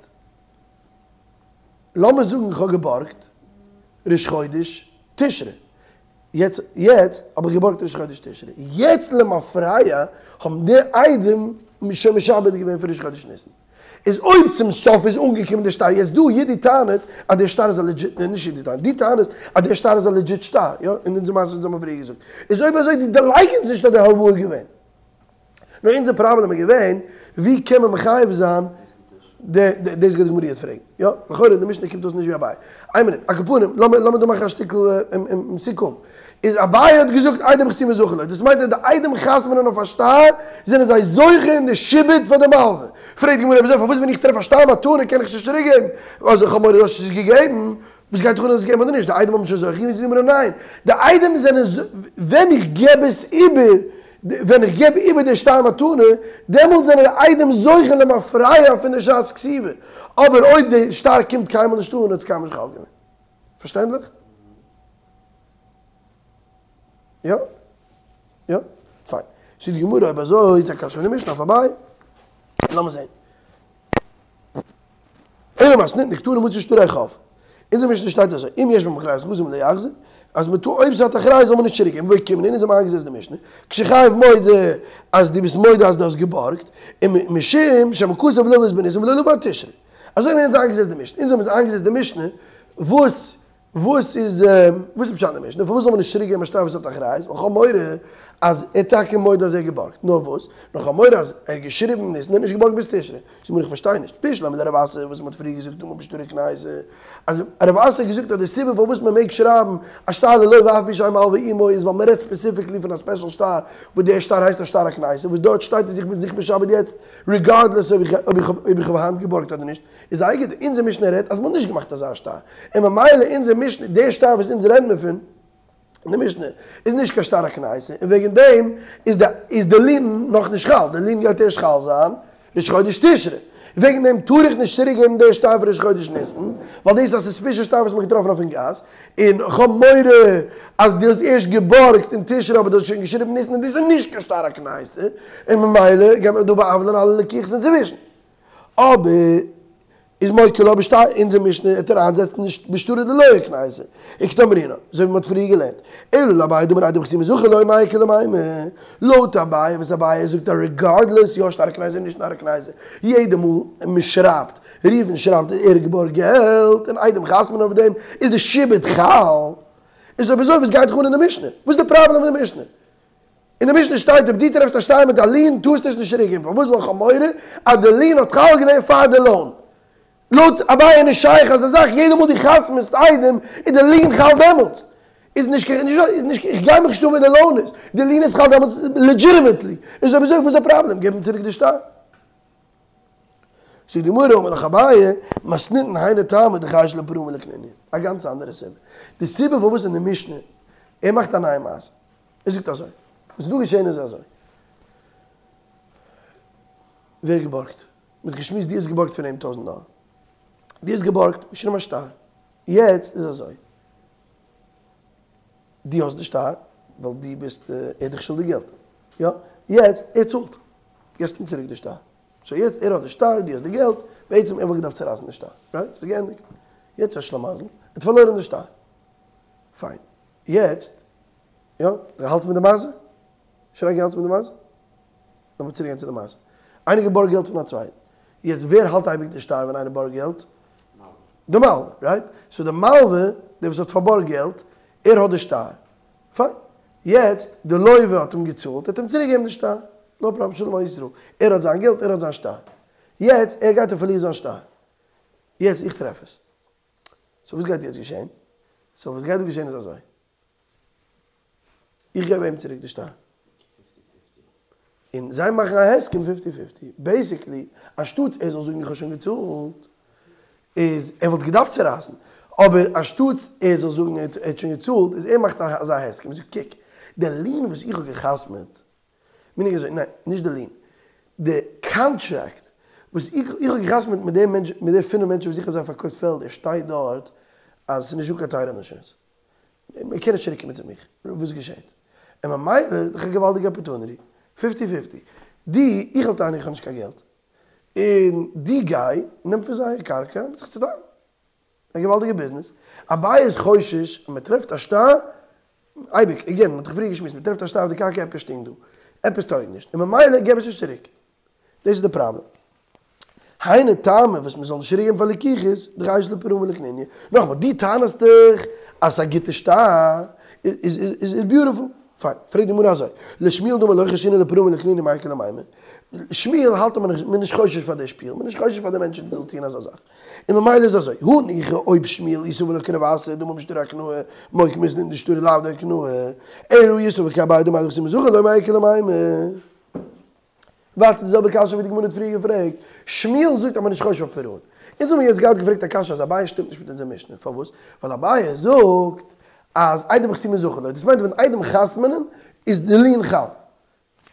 לאמיר זאגן איך האב געבארגט ראש חודש תשרי, יעצט יעצט האב איך געבארגט ראש חודש תשרי, יעצט למפרע האבן די עדים שוין משעבד געווען פון ראש חודש ניסן. איז אויב צום סוף איז אנגעקומען די שטר, יעצט דא יודי טענה'ט אז דער שטר איז א לעדזשיט, ניין נישט יודי טענה'ט, דו טענה'סט אז דער שטר איז א לעדזשיט שטר, יא, אין אונזער מעשה וואס האבן פריער געזאגט, איז אויב אזוי דו לייקענסט נישט אז די הלוואה איז געווען. נאר אונזער פראבלעם איז געווען ווי קען מען מחייב זיין די, דאס גייט די גמרא יעצט פרעגן, יא, לכאורה די משנה קומט אויס נישט ווי אביי. איין מינוט, על כל פנים, לאמיר לאמיר דא מאכן א שטיקל סיכום. איז אביי האט געזאגט עדים בחתימה זכו לו, דאס מיינט אז די עדים חתמ'נען אויף א שטר זענען זיי זוכה אין די שעבוד פאר די מלווה. פרעגט די גמרא אויב אזוי פארוואס ווען איך טרעף א שטר מתנה קען איך עס נישט צוריק געבן? אז איך האב מורא דו האסט עס געגעבן, וואס גייט דיך אן אז עס געגעבן אדער נישט, די עדים האבן שוין זוכה געווען, זאגט די גמרא ניין, די עדים זענען ווען איך געב עס איבער, ווען איך געב איבער די שטר מתנה, דעמאלט זענען די עדים זוכה למפרע פון די שעת כתיבה, אבער אויב די שטר קומט קיינמאל נישט אן האט עס קיינמאל נישט חל געווען. פארשטענדליך? יא? יא? פיין. זאגט די גמרא אויב אזוי איז א קשיא פון די משנה אויף אביי. לאמיר זען. אלא מתניתין דקתני מצא שטרי חוב. אונזער משנה שטייט אזוי, אם יש בהם אחריות נכסים לא יחזיר, אז מען טאר אויב ס'האט אחריות זאל מען נישט צוריק געבן, ואוקימנא אונז האבן איינגעזעצט די משנה, כשחייב מודה אז דו ביסט מודה אז דו האסט געבארגט, און משום שמא כתב ללוות בניסן ולא לוה עד תשרי. אזוי האבן אונז איינגעזעצט די משנה, אונז האבן איינגעזעצט די משנה וואס וואס איז וואס איז פשט אין די משנה? פארוואס זאל מען נישט צוריק געבן א שטר וואס האט אחריות? ווייל כ'האב מורא אז ער איז טאקע מודה אז ער האט געבארגט, נאר וואס? נאר כ'האב מורא אז ער האט געשריבן ניסן און נישט געבארגט ביז תשרי. זאג מיר איך פארשטיי נישט, בשלמא לרב אסי וואס מ'האט פריער געזאגט דאמר בשטרי קנייתא, אז רב אסי האט געזאגט אז די סיבה פארוואס מען מעג שרייבן א שטר ללוה אף על פי שאין מלוה עמו איז ווייל מ'רעדט ספעסיפיקלי פון א ספעשל שטר וואס דער שטר הייסט א שטר הקנייתא וואס דארט שטייט אז איך בין זיך משעבד יעצט ריגארדלעס אויב איך האב היינט געבארגט אדער נישט. איז אייגענע, אונזער משנה רעדט אז מ'האט נישט געמאכט אזא שטר, און ממילא אונזער משנה, דער שטר וואס אונז רעדן מיר פון אין די משנה, איז נישט קיין שטר הקנייתא, און וועגן דעם איז די איז די לין נאך נישט חל, די לין גייט ערשט חל זיין ראש חודש תשרי, וועגן דעם טאר איך נישט צוריק געבן דער שטר פון ראש חודש ניסן, ווייל דאס איז א סוספישעס שטר וואס מ'האט געטראפן אויפן גאס, און כ'האב מורא אז דו האסט ערשט געבארגט אין תשרי אבער דו האסט שוין געשריבן ניסן און דאס איז נישט קיין שטר הקנייתא, און ממילא גייט מען דא בא'עוול'ען אלע לקוחות אינצווישן. אבער איז מוקי לה בשטר אונזער משנה העט ער איינזעצן נישט בשטרא דלא אקנייתא וכדאמרינן אזוי ווי מ'האט פריער געלערנט אלא לאביי דאמר עדים בחתימה זכו לו מאי איכא למימר לויט אביי וואס אביי זאגט אז ריגארדלעס יא שטר הקנייתא נישט שטר הקנייתא יעדע מאל מ'שרייבט ראובן שרייבט אז ער האט געבארגט געלט און עדים חתמ'ן אויף דעם איז די שעבוד חל איז אויב אזוי וואס גייט דיך אן אין די משנה וואס איז די פראבלעם פון די משנה? אין די משנה שטייט אויב דו טרעפסט א שטר מיט א לין טארסטו עס נישט צוריק געבן, פארוואס ווייל איך האב מורא אז די לין האט חל געווען פאר די לאון. לויט אביי איז נישט שייך אזא זאך, יעדע מאל דו חתמ'סט עדים איז די לין חל דעמאלטס. איז נישט קיין איז נישט איך גיי מיך נישט אן ווען די לאון איז, די לין איז חל דעמאלטס לעדזשיטימעטלי, איז אויב אזוי וואס איז די פראבלעם געב אים צוריק די שטר. זאגט די גמרא אמר לך אביי, מתניתין היינו טעמא דחייש לפרעא ולקנינא, א גאנץ אנדערע סיבה. די סיבה פארוואס אין די משנה, ער מאכט א נייע מעשה. ער זאגט אזוי, וואס איז דא געשען איז אזוי. ווער געבארגט? מ'האט געשמועסט דו האסט געבארגט פון אים טויזענט דאלער. דו האסט געבארגט, געשריבן א שטר. יעצט איז אזוי. דו האסט די שטר, ווייל דו ביסט, ער איז דיך שולדיג געלט. יא? יעצט, ער צאלט. געסט אים צוריק די שטר. סאו יעצט ער האט די שטר, דו האסט די געלט, בעצם ער וואלט געדארפט צורייסן די שטר. רייט? ס'איז געענדיגט. יעצט א שלמזל, ער האט פארלוירן די שטר. פיין. יעצט, יא? דו האלטסט מיט די מעשה? שרגי האלטסט מיט די מעשה? לאמיר צוריק גיין צו די מעשה. איינער געבארגט געלט פון א צווייטן. יעצט ווער האלט אייביג די שטר ווען איינער בארגט געלט? די מלווה, רייט? סאו די מלווה, דער וואס האט פארבארגט געלט, ער האט די שטר. פיין. יעצט, די לווה האט אים געצאלט, ער האט אים צוריק געגעבן די שטר. נאו פראבלעם, שלום על ישראל. ער האט זיין געלט, ער האט זיין שטר. יעצט, ער גייט און פארלירט זיין שטר. יעצט, איך טרעף עס. סאו וואס גייט יעצט געשען? סאו וואס גייט דא געשען איז אזוי. איך געב אים צוריק די שטר. און זיי מאכן א הסכם פיפטי פיפטי. בעיסיקלי, אנשטאטס ער זאל זאגן איך האב שוין געצאלט, איז ער וואלט געדארפט צורייסן, אבער אנשטאטס ער זאל זאגן ער האט שוין געצאלט, איז ער מאכט אזא הסכם, ער זאגט קוק, די lien וואס איך האב גע'חתמ'עט, מיינט אזוי, ניין, נישט די lien, די קאנטראקט וואס איך איך האב גע'חתמ'עט מיט די מענטש, מיט די פינף מענטשן וואס איך האב זיי פארקויפט פעלדער, שטייט דארט אז ס'איז נישטא קיין title insurance. מען קען נישט צוריק קומען צו מיך, וואס געשעט? און ממילא איז דאך א געוואלדיגע opportunity, פיפטי פיפטי, דו, איך וועל טענה'ן איך האב נישט קיין געלט, און דו גיי נעם פון זיי קרקע און זיך צוטיילן. א געוואלדיגע ביזנעס. אביי איז חושש אז מען טרעפט א שטר, אייביג, again, מען האט דאך פריער געשמועסט, מען טרעפט א שטר אויף די קרקע עפעס שטינקט דא, עפעס טויג נישט, און ממילא געב עס נישט צוריק. דאס איז די פראבלעם. היינו טעמא וואס מען זאל נישט צוריק געבן פאר לקוחות, דחייש לפירעין ולקניניה. נאכאמאל, דו טענה'סט דאך אז ס'איז א גוטע שטר, איז איז ביוטיפול. פיין. פרעגט די גמרא אזוי, לשמואל דאמר לא חיישינן לפירעין ולקניניה מאי איכא למימר. שמואל האלט אז מען איז נישט חושש פאר די שפיל, מען איז נישט חושש פאר די מענטשן זאלן טון אזא זאך. און ממילא איז אזוי, הניחא אויב שמואל אי סבר לה כרב אסי דאמר בשטרי הקנאה, מוקי מתניתין דשטרי לאו דהקנאה, אלא אי סבר כאביי דאמר עדים חתומים זכין לו מאי איכא למימר. ווייטער די זעלבע קשיא ווי די גמרא האט פריער געפרעגט, שמואל זאגט אז מען איז נישט חושש פאר פירעין. אונז האבן יעצט געהאט געפרעגט א קשיא אז אביי שטימט נישט מיט אונזער משנה, פארוואס? ווייל אביי זאגט אז עדים חתומים זכין לו, דאס מיינט ווען עדים חתמ'נען איז די lien חל,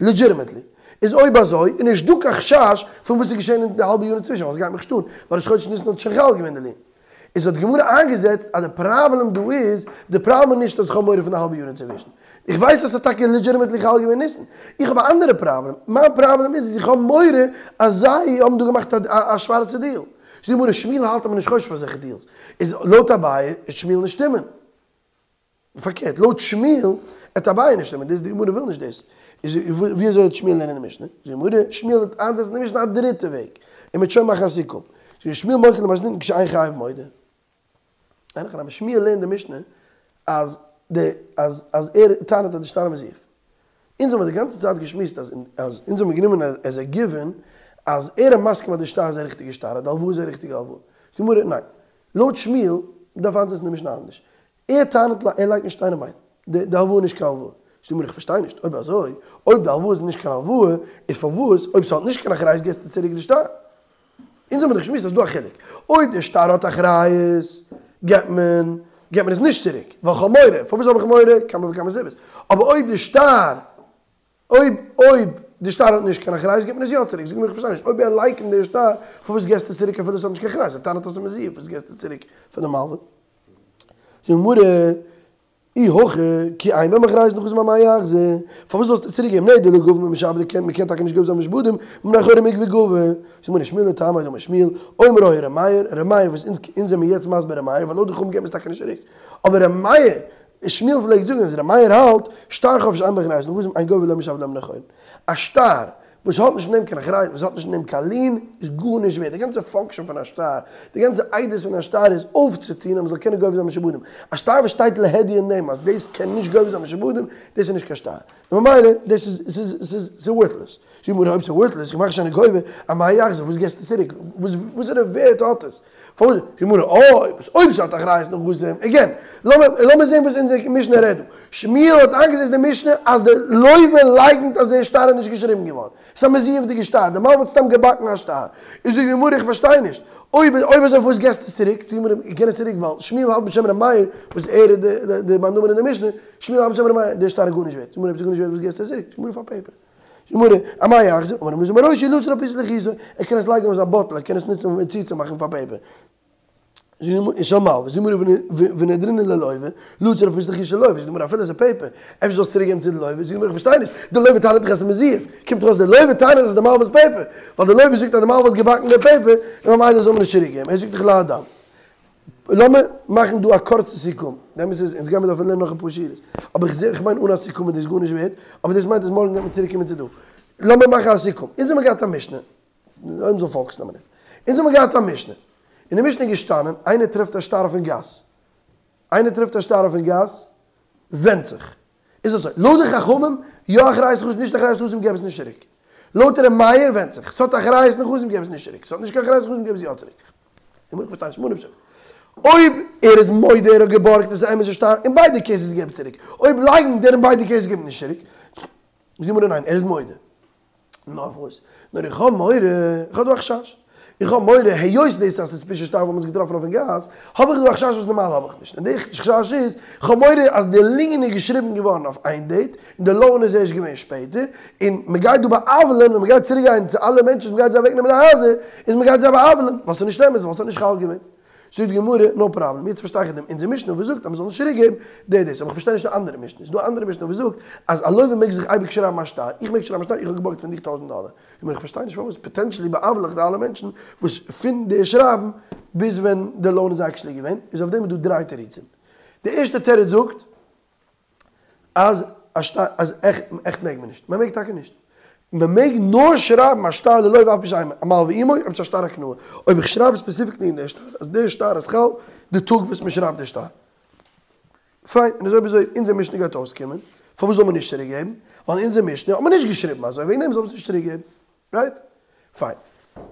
legitimately. איז אויב אזוי איז נישט דא קיין חשש פון וואס איז געשען אין די האלבע יאר אינצווישן, ווייל עס גייט מיך נישט אן, ווייל ראש חודש ניסן האט שוין חל געווען די lien. איז האט די גמרא איינגעזעצט אז די פראבלעם דא איז, די פראבלעם איז נישט אז איך האב מורא פון די האלבע יאר אינצווישן, איך ווייס אז ס'האט טאקע legitimately חל געווען ניסן, איך האב א אנדערע פראבלעם, מיין פראבלעם איז אז איך האב מורא אז זיי האבן דא געמאכט א שווארצע דיעל. זאגט די גמרא שמואל האלט אז מ'איז נישט חושש פאר אזעלכע deals, איז לויט אביי וועט שמואל נישט שטימען. פארקערט, לויט שמואל וועט אביי נישט שטימען, דאס די גמרא וויל נישט דאס. איז ווי אזוי וועט שמואל לערנען די משנה? זאגט די גמרא, שמואל וועט איינזעצן די משנה א דריטע וועג, און מ'וועט שוין מאכן א סיכום. זאגט שמואל מוקי למתניתין כשאין חייב מודה. אין הכי נמי, שמואל לערנט די משנה אז די אז אז ער טענה'ט אז די שטר מזויף. אונז האבן די גאנצע צייט געשמועסט אז אז אונז האבן גענומען as a given אז ער איז מסכים אז די שטר איז א ריכטיגע שטר, אז די הלוואה איז א ריכטיגע הלוואה. זאגט די גמרא, ניין. לויט שמואל דארף איינזעצן די משנה אנדערש. ער טענה'ט ער לייגט נישט שטיין און ביין, די הלוואה איז נישט קיין הלוואה. זאגט די גמרא איך פארשטיי נישט, אויב אזוי, אויב די הלוואה איז נישט קיין הלוואה, איז פארוואס אויב ס'האט נישט קיין אחריות געסטו צוריק די שטר? אונז האבן דאך געשמועסט אז ס'דא א חילוק, אויב די שטר האט אחריות געבט מען געבט מען עס נישט צוריק, ווייל כ'האב מורא, פארוואס האב איך מורא? כמה וכמה סיבות, אבער אויב די שטר אויב אויב די שטר האט נישט קיין אחריות געבט מען עס יא צוריק, זאג מיר איך פארשטיי נישט, אויב ער לייקנט די שטר פארוואס געסטו צוריק אפילו עס האט נישט קיין אחריות, ער טענה'ט אז ס'איז מזויף פארוואס געסטו צוריק פאר די מלווה? זאגט די גמרא, אי הכי כי אין בהם אחריות נכסים אמאי יחזיר, פארוואס זאלסטו צוריק געבן, נהי דלא גבו משעבדי קען, מ'קען טאקע נישט גובה זיין משועבדים, מבני חורין מיגבי גבי, זאגט די גמרא שמואל לטעמיה דאמר שמואל, אומר היה ר' מאיר, ר' מאיר וואס אונז אונז זעמיר יעצט מסביר ר' מאיר, ווייל לויט די חכמים געבט מען עס טאקע נישט צוריק, אבער ר' מאיר, שמואל פלעגט זאגן אז ר' מאיר האלט, שטר חוב שאין בו אחריות נכסים אין גובה לא משעבד ולא מבני חורין, א שטר וואס האט נישט אין דעם קיין אחריות, וואס האט נישט אין דעם קיין lien, איז גארנישט ווערט. די גאנצע function פון א שטר, די גאנצע עדות פון א שטר איז אויפצוטון אז מ'זאל קענען גובה זיין משועבדים. א שטר וואס שטייט להדיא אין דעם אז דאס קען נישט גובה זיין משועבדים, דאס איז נישט קיין שטר. און ממילא, דאס איז, ס'איז, ס'איז, ס'איז worthless. זאגט די גמרא, אויב ס'איז worthless, איך מאך שוין א גובה, אמאי יחזיר, וואס געסטו צוריק? וואס, וואסערע ווערט האט עס? פארוואס? זאגט די גמרא, אויב, אויב ס'האט אחריות נכסים, again, לאמיר, לאמיר זען וואס אונזער משנה רעדט דא. שמואל האט איינגעזעצט די משנה אז די לוה לייקנט אז דער שטר איז נישט געשריבן געווארן. ס'איז א מזויף'דיגע שטר, די מלווה האט סתם געבאקן א שטר. איז זאגט די גמרא איך פארשטיי נישט, אויב אויב אזוי פארוואס געסטו עס צוריק? זאגט די גמרא, איך געב עס צוריק ווייל שמואל האלט בשם ר' מאיר, וואס ער איז די די מאן דאמר אין די משנה, שמואל האלט בשם ר' מאיר, דער שטר איז גארנישט ווערט. זאגט די גמרא אויב ס'איז גארנישט ווערט וואס געסטו עס צוריק? זאגט די גמרא פאר paper. גמרא, אמאי יחזיר, אמר רבי אלעזר אמר מרושו לצור אפופית לחיתו, ער קען עס לייגן אויף זיין באטל, ער קען עס נוצן אום צוצומאכן פאר פעיפער. של מלוה, זאגט די גמרא ונהדרינהו ללוה, לצור אפופית לחיתו של לוה, זאגט די גמרא אפילו עס איז פעיפער, אפשר זאלסט צוריק געבן צו די לוה, זאגט די גמרא איך פארשטיי נישט, די לוה טענה'ט דאך אז עס איז מזויף, קומט דאך אויס די לוה טענה'ט אז די מלוה איז פעיפער, ווייל די לוה זאגט אז די מלוה האט געבאקן די פעיפער, און ממילא זאל מען נישט צוריק געבן, ער זאגט דאך להדם. לאמיר מאכן דא א קורצע סיכום, די אמת איז אונז גיימיר דארפן לערנען נאך אפאר שורות, אבער איך זע איך מיין אן א סיכום איז דאס גארנישט ווערט, אבער דאס מיינט אז מארגן גייט מען צוריק קומען צו דא. לאמיר מאכן א סיכום, אונז האמיר געהאט א משנה, אויב מ'זאל פאוקסן א מינוט, אונז האמיר געהאט א משנה, אין די משנה איז געשטאנען, איינער טרעפט א שטר אויפן גאס, איינער טרעפט א שטר אויפן גאס, ווענדט זיך, איז אזוי, לויט די חכמים, יא אחריות נכסים, נישט אחריות נכסים געב עס נישט צוריק. לויט ר' מאיר ווענדט זיך, ס'האט אחריות נכסים געב עס נישט צוריק, ס'האט נישט קיין אחריות נכסים געב עס יא צוריק. איך מוז פארשטיין ממה נפשך. אויב ער איז מודה ער האט געבארגט עס איז א אמת'ע שטר, אין ביידע קעיסעס געב צוריק. אויב לייקנט ער אין ביידע קעיסעס געב נישט צוריק. זאגט די גמרא ניין ער איז מודה. נאר וואס? נאר איך האב מורא, איך האב דא א חשש. איך האב מורא היות דאס איז א סוספישעס שטר וואס מ'האט עס געטראפן אויפן גאס, האב איך דא א חשש וואס נארמאל האב איך נישט. און די חשש איז, איך האב מורא אז די לין איז געשריבן געווארן אויף איין דעיט, און די לאון איז ערשט געווען שפעטער, און מ'גייט דא בא'עוול'ען, און מ'גייט צוריק גיין צו אלע מענטשן וואס מ'גייט זיי אוועק נעמען די הייזער, איז מ'גייט זיי בא'עוול'ען, ווייל ס'איז נישט אמת, ווייל ס'האט נישט חל געווען. זאגט די גמרא, נאו פראבלעם, יעצט פארשטיי איך דעם אונזער משנה וואס זאגט אז מ'זאל נישט צוריק געבן די דאס, אבער איך פארשטיי נישט די אנדערע משנה, ס'איז דא א אנדערע משנה וואס זאגט אז א לווה מעג זיך אייביג שרייבן א שטר, איך מעג שרייבן א שטר, איך האב געבארגט פון דיך טויזענט דאלער, איך מיין איך פארשטיי נישט פארוואס פאטענטשעלי בא'עוול'ע איך די אלע מענטשן וואס פון די שרייבן ביז ווען די לאון איז עקשעלי געווען, איז אויף דעם איז דא דריי תירוצים, די ערשטע תירוץ זאגט אז א שטר אז עכט עכט מעג מען נישט, מען מעג טאקע נישט, מען מעג נאר שרייבן א שטר ללוה אף על פי שאין המלוה עמו, אויב ס'איז א שטר הקנאה, אויב איך שרייב ספעסיפיקלי אין די שטר אז די שטר איז חל די טאג וואס מען שרייבט די שטר. פיין, און אזוי אזוי אונזער משנה גייט אויסקומען, פארוואס זאל מען נישט צוריק געבן? ווייל אין אונזער משנה האט מען נישט געשריבן אזוי, וועגן דעם זאל מען עס נישט צוריק געבן. רייט? פיין.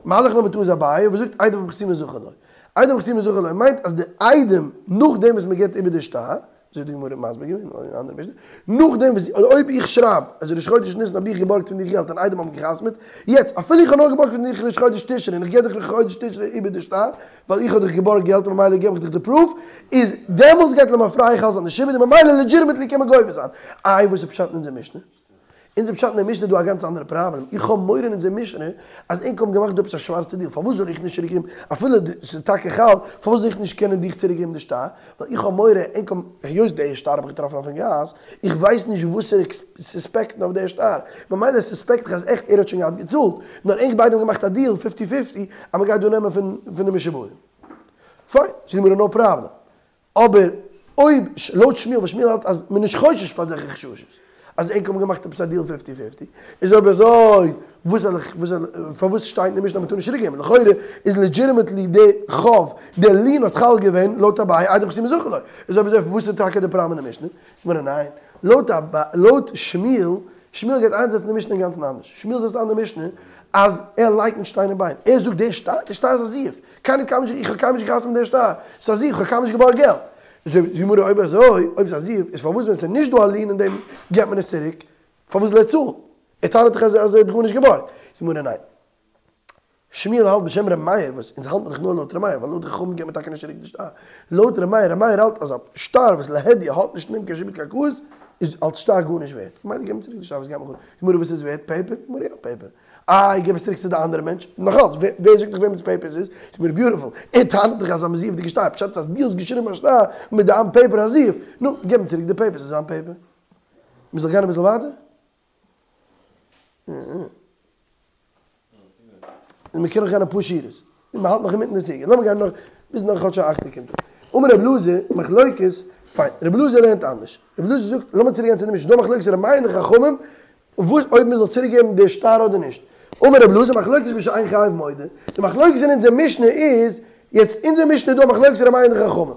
מהלך נאמבער טו איז אביי וואס זאגט עדיו בחתימה זכין לו. עדיו בחתימה זכין לו מיינט אז די עדים נאכדעם וואס מען געבט איבער די שטר, אזוי האט די גמרא מסביר געווען אין אן אנדערע משנה, נאכדעם וואס אויב איך שרייב אז ראש חודש ניסן האב איך געבארגט פון דיך געלט און עדים האבן געחתמעט, יעצט אפילו איך האב נאר געבארגט פון דיך ראש חודש תשרי און איך געב דיך ראש חודש תשרי איבער די שטר, ווייל איך האב דיך געבארגט געלט און ממילא געב איך דיך די פרוף, איז דעמאלטס גייט למפרע חל זיין די שעבוד און ממילא לעדזשיטימעטלי קען מען גובה זיין. איי וואס איז פשט אין אונזער משנה? אונזער פשט אין די משנה איז דא א גאנץ אנדערע פראבלעם, איך האב מורא אין אונזער משנה אז ענק האבן געמאכט דא עפעס א שווארצע דיעל, פארוואס זאל איך נישט צוריק געבן, אפילו ס'איז טאקע חל, פארוואס זאל איך נישט קענען דיך צוריק געבן די שטר, ווייל איך האב מורא ענק האבן, היות די שטר האב איך געטראפן אויפן גאס, איך ווייס נישט וואסערע סוספעקטן אויף די שטר, ממילא סוספעקט איך אז עכט ער האט שוין געהאט געצאלט, נאר ענק ביידע האבן געמאכט א דיעל פיפטי פיפטי אז מ'גייט דא נעמען פון פון די משועבדים. פיין, זאגט די גמרא נאו פראבלעם. אבער אויב לויט שמואל וואס שמואל האלט אז מ'איז נישט חושש פאר אזעלכע חששות אז ענק האבן געמאכט עפעס א דיעל פיפטי פיפטי, איז אויב אזוי וואס זאל איך וואס זאל פארוואס שטייט אין די משנה אז מ'טאר נישט צוריק געבן? לכאורה איז לעדזשיטימעטלי די חוב די לין האט חל געווען לויט אביי עדים בחתימה זכין לו, איז אויב אזוי וואס איז טאקע די פראבלעם אין די משנה? זאגט די גמרא ניין, לויט אביי לויט שמואל, שמואל גייט איינזעצן די משנה אינגאנצן אנדערש, שמואל זעצט איין די משנה אז ער לייקנט שטיין און ביין, ער זאגט דער שטר, דער שטר איז א זיוף, קיינער האט קיינמאל נישט, איך האב קיינמאל נישט געחתמ'ט דער שטר, ס'איז א זיוף, איך האב קיינמאל נישט געבארגט געלט. זאגט די גמרא אויב אזוי, אויב ס'איז א זיוף, איז פארוואס ווען ס'איז נישט דא א לין אין דעם געבט מען עס צוריק, פארוואס זאל ער צאלן? ער טענה'ט דאך אז ער האט גארנישט געבארגט. זאגט די גמרא ניין. שמואל האלט בשם ר' מאיר, וואס אונז האלט מען דאך נאר לויט ר' מאיר, ווייל לויט די חכמים געבט מען טאקע נישט צוריק די שטר. לויט ר' מאיר, ר' מאיר האלט אז א שטר וואס להדיא האט נישט אין דעם קיין שעבוד קרקעות, איז אלס שטר גארנישט ווערט. ממילא געבט מען צוריק די שטר, וואס גייט מיך אן? גמרא וואס איז ווערט? פעיפער? גמרא יא פעיפער. איי געב עס צוריק צו די אנדערע מענטש, נאכאלץ ווער זאגט דיך וועמענס פעיפער עס איז? ס'איז מיר ביוטיפול, ער טענה'ט דאך אז ס'איז א מזויף'דיגע שטר, פשט איז אז דו האסט געשריבן א שטר מיט דיין פעיפער א זיוף, נו, געב אים צוריק די פעיפער, ס'איז זיין פעיפער. מ'זאל גיין אביסל ווייטער? און מ'קען נאך גיין אפאר שורות, און מ'האלט נאך אינמיטן די סוגיא, לאמיר גיין נאך ביז נאך כאטש א אכטער קומט אן. אמר רבי אלעזר, מחלוקת, פיין, רבי אלעזר לערנט אנדערש, רבי אלעזר זאגט, לאמיר צוריק גיין צו די משנה, דא מחלוקת רבי מאיר און די חכמים, וואס אויב מען זאל צוריק געבן די שטר אדער נישט. אמר רבי אלעזר מחלוקת בשאין חייב מודה, די מחלוקת אין אונזער משנה איז, יעצט אונזער משנה איז דא א מחלוקת רבי מאיר און די חכמים,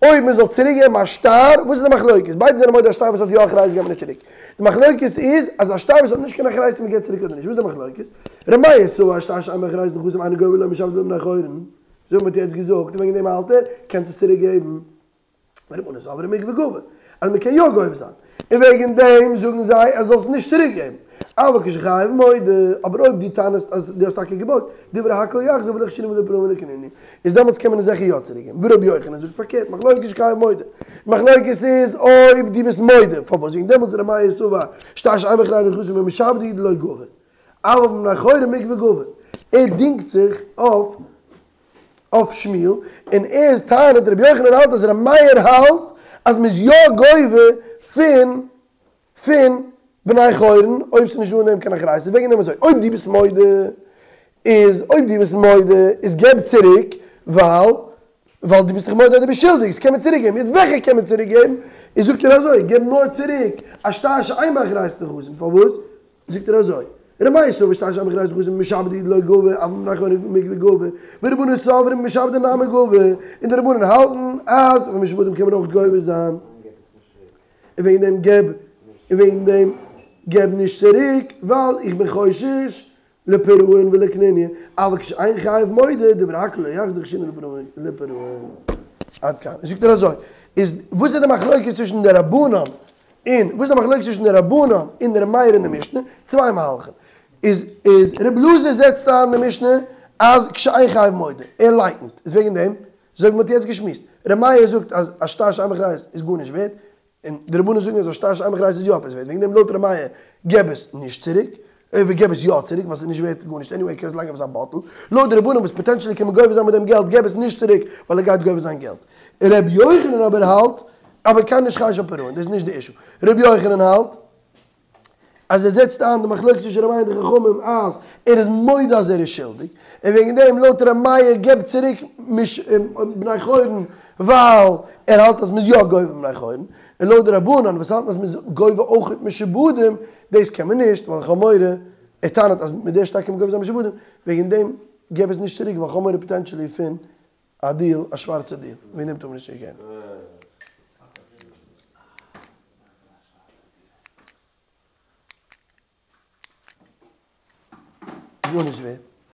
אויב מען זאל צוריק געבן א שטר, וואס איז די מחלוקת? ביידע זענען מודה א שטר וואס האט יא אחריות געבט מען נישט צוריק. די מחלוקת איז אז א שטר וואס האט נישט קיין אחריות צו מען געבט צוריק אדער נישט, וואס איז די מחלוקת? רבי מאיר סבר שטר שאין בו אחריות נכסים אינו גובה לא משעבד ולא מבני חורין, אזוי ווי מען האט יעצט געזאגט, און וועגן דעם האלט ער, קענסט עס צוריק געבן. ורבנן סברי מיגבא גבי, אז מען קען יא גובה זיין, און וועגן דעם זאגן זיי אז זאלסט נישט צוריק געבן. אבל כשחייב מודה, אבער אויב דו טענה'סט אז דו האסט טאקע געבארגט, דברי הכל יחזור ולא חיישינן לא לפירעון ולא לקנין, איז דעמאלטס קען מען עס זיכער יא צוריק געבן. ורבי יוחנן זאגט פארקערט, מחלוקת כשחייב מודה. מחלוקת איז אויב דו ביסט מודה, פארוואס? וועגן דעמאלטס ר' מאיר סבר שטר שאין בו אחריות נכסים במשועבד הוא דלא גבי. אבל בבני חורין מיגבא גבי. ער דינגט זיך אויף אויף שמואל, און ער טענה'ט רבי יוחנן האלט אז ר' מאיר האלט אז מ'איז יא גובה פון פון בני חורין אויב ס'איז נישט דא אין דעם קיין אחריות, איז וועגן דעם אזוי, אויב דו ביסט מודה איז אויב דו ביסט מודה איז געב צוריק ווייל ווייל דו ביסט דאך מודה אז דו ביסט שולדיג איז קען מען צוריק געבן, יעצט וועלכע קען מען צוריק געבן, איז זאגט ער אזוי געב נאר צוריק א שטר שאין בו אחריות נכסים, פארוואס? זאגט ער אזוי, ר' מאיר סבר שטר שאין בו אחריות נכסים במשועבד הוא דלא גבי, אבל בבני חורין מיגבא גבי, ורבנן סברי במשועבדים נמי גבי, און די רבנן האלטן אז פון משועבדים קען מען אויך גובה זיין. און וועגן דעם געב און וועגן דעם געב נישט צוריק ווייל איך בין חושש לפירעון ולקנוניא, אבל כשאין חייב מודה דברי הכל לא יחזור דחיישינן לפירעון. עד כאן. זאגט ער אזוי, איז וואס איז די מחלוקת צווישן די רבנן און וואס איז די מחלוקת צווישן די רבנן און ר' מאיר אין די משנה? צוויי מהלכים. איז איז ר' אלעזר זעצט איין די משנה אז כשאין חייב מודה, ער לייקנט, איז וועגן דעם אזוי ווי מ'האט יעצט געשמועסט, ר' מאיר זאגט אז א שטר שאין בו אחריות איז גארנישט ווערט, און די רבנן זאגן אז א שטר שאין בו אחריות איז יא עפעס ווערט, וועגן דעם לויט ר' מאיר געב עס נישט צוריק, אויב געב עס יא צוריק ווייל ס'איז נישט ווערט גארנישט עניוועי קען עס לייגן אויף זיין באטל, לויט די רבנן וואס פאטענטשעלי קען מען גובה זיין מיט דעם געלט געב עס נישט צוריק ווייל ער גייט גובה זיין געלט. ר' יוחנן אבער האלט, אבער קיינער נישט חייש אויף פירעון, דאס איז נישט די אישו. ר' יוחנן האלט. אז ער זעצט איין די מחלוקת צווישן ר' מאיר און די חכמים אז ער איז מודה אז ער איז שולדיג, און וועגן דעם לויט ר' מאיר געב צוריק בני חורין ווייל ער האלט אז מ'איז יא גובה בני חורין, און לויט די רבנן וואס האלטן אז מ'איז גובה אויכעט משועבדים, דאס קען מען נישט ווייל איך האב מורא, ער טענה'ט אז מיט די שטר קען מען גובה זיין משועבדים, וועגן דעם געב עס נישט צוריק ווייל איך האב מורא פאטענטשעלי פון א דיעל, א שווארצע דיעל, וועגן דעם טאר מען נישט צוריק געבן. גארנישט ווערט.